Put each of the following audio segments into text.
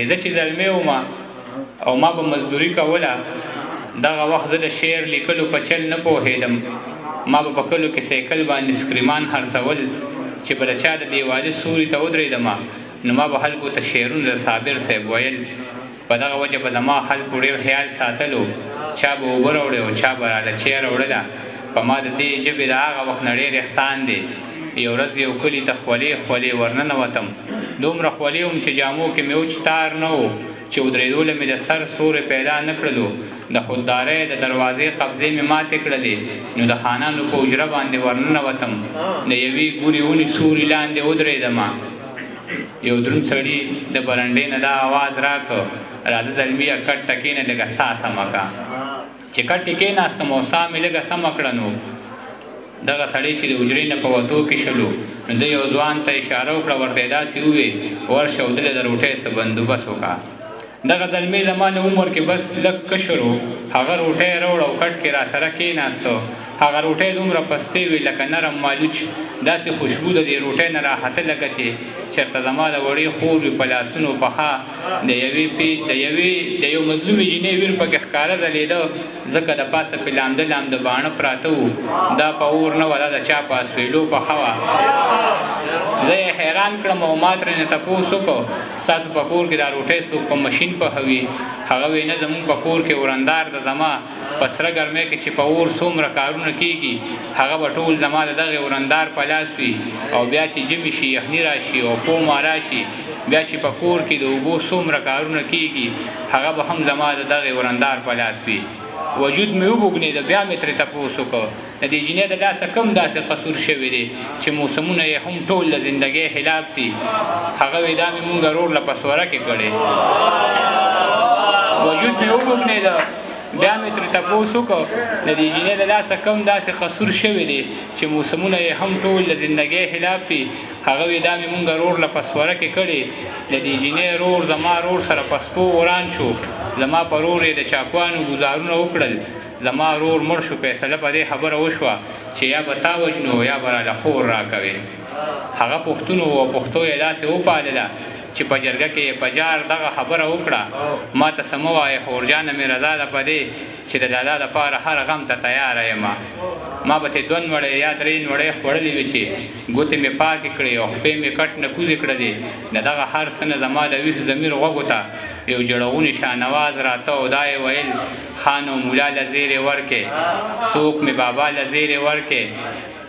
زه چې زلمی وم او ما به مزدوري کوله، دغه وخت زه د شعر لیکلو په چل نه پوهېدم. ما به په کلو کې سایکل باندې سکریمان خرڅول، چې به د چا د دیوالي سوري ته ودرېدم نو ما به خلکو ته شعرونه د صابر صاحب ویل. په دغه وجه به زما خلکو ډېر خیال ساتلو، چا به اوبه راوړې او چا به راله چای راوړله. په ما د دې ژبې د هغه وخت نه ډېر احسان دی. یو ورځ یو کلي ته خولې خولې ورننوتم، دومره خولې وم چې جامو کې مې وچ تار نه و، چې ودرېدو له مې د سر سوری پیدا نه کړلو. د خوددارۍ د دروازې قبضې مې ماتې کړلې، نو د خانانو په حجره باندې ورننوتم. د یوې ګورې ونې سوري لاندې ودرېدم. یو دروند سړي د برنډې نه دا اواز راکړ، راځه زلمیه کټ ته کښېنه، لږه ساه سمه کړه. چې کټ کې کښېناستم او ساه مې لږه سمه کړه، نو دغه سړی چې د حجرې نه په وتو کې شلو، نو ده یو ځوان ته اشاره وکړه، ورته یې داسې وویل، ورشه او دله د روټۍ څه بندوبست وکړه. دغه زلمی زما له عمر کې بس لږ کشر و، هغه روټۍ راوړه او کټ کې راسره کښېناسته. هغه روټۍ دومره پستې وې لکه نرم مالوچ، داسې خوشبو د دې روټۍ نه راخته لکه چې چېرته زما د وړې خور وي په لاسونو پخه. د یوې د یوې د یو مظلومې جینۍ ویر پکې ښکاره ځلېده، ځکه د پاسه پې لامده لامده باڼه پراته وو. دا په اور نه وه، دا د چا په اسویلو پخه وه. زه یې حیران کړم او ما ترېنه تپوس وکړ، ستاسو په کور کې دا روټۍ څوک په مشین پخوي؟ هغه وایي نه، زموږ په کور کې ورندار ده. زما په سره ګرمۍ کې چې په اور څومره کارونه کیږي هغه به ټول زما د دغې ورندار په لاس وي، او بیا چې ژمي شي، یخني راشي او پوما راشي، بیا چې په کور کې د اوبو څومره کارونه کیږي هغه به هم زما د دغې ورندار په لاس وي. وجود مې وبوږنېده، بیا مې ترې تپوس وکړ، د دې جینۍ د لاسه کوم داسې قصور شوی دی چې موسمونه یې هم ټول د زندګۍ خلاف دي؟ هغه وایي دا مې مونږ ورور له په سوره کې کړی. وجود مې وبوږنېده، بیا مې ترې تپوس وکړ، د دې جینۍ د لاسه کوم داسې قصور شوی دی چې موسمونه یې هم ټول د زندګۍ خلاف دي؟ هغه وایي دا مې مونږ ورور له په سوره کې کړی. د دې جینۍ ورور زما ورور سره په سپو وران شو، زما په ورور یې د چاکوانو ګوزارونه وکړل، زما ورور مړ شو. فیصله په دې خبره وشوه چې یا به تا وژنو یا به راله خور راکوې. هغه پښتون و او پښتو یې داسې وپالله چې په جرګه کې یې په جار دغه خبره وکړه، ما ته څه مه وایې خورجانه مې رضا ده په دې چې د لالا دپاره هر غم ته تیاره یم. ما به ترې دوه نوړې یا درې نوړې خوړلې وي چې ګوتې مې پاکې کړې او خپې مې کټ نه کوزې کړلې. د دغه هر څه نه زما د ویښ ضمیر غوږو ته یو جړغونی شانواز راته او دا یې ویل، خان او مولا له زیرې ورکې، څوک مې بابا له زیرې ورکې،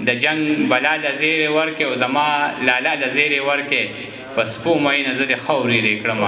د جنګ بلا له زیرې ورکې او زما لالا له زیرې ورکې، په سپو مینه زه دې خاورې کړم.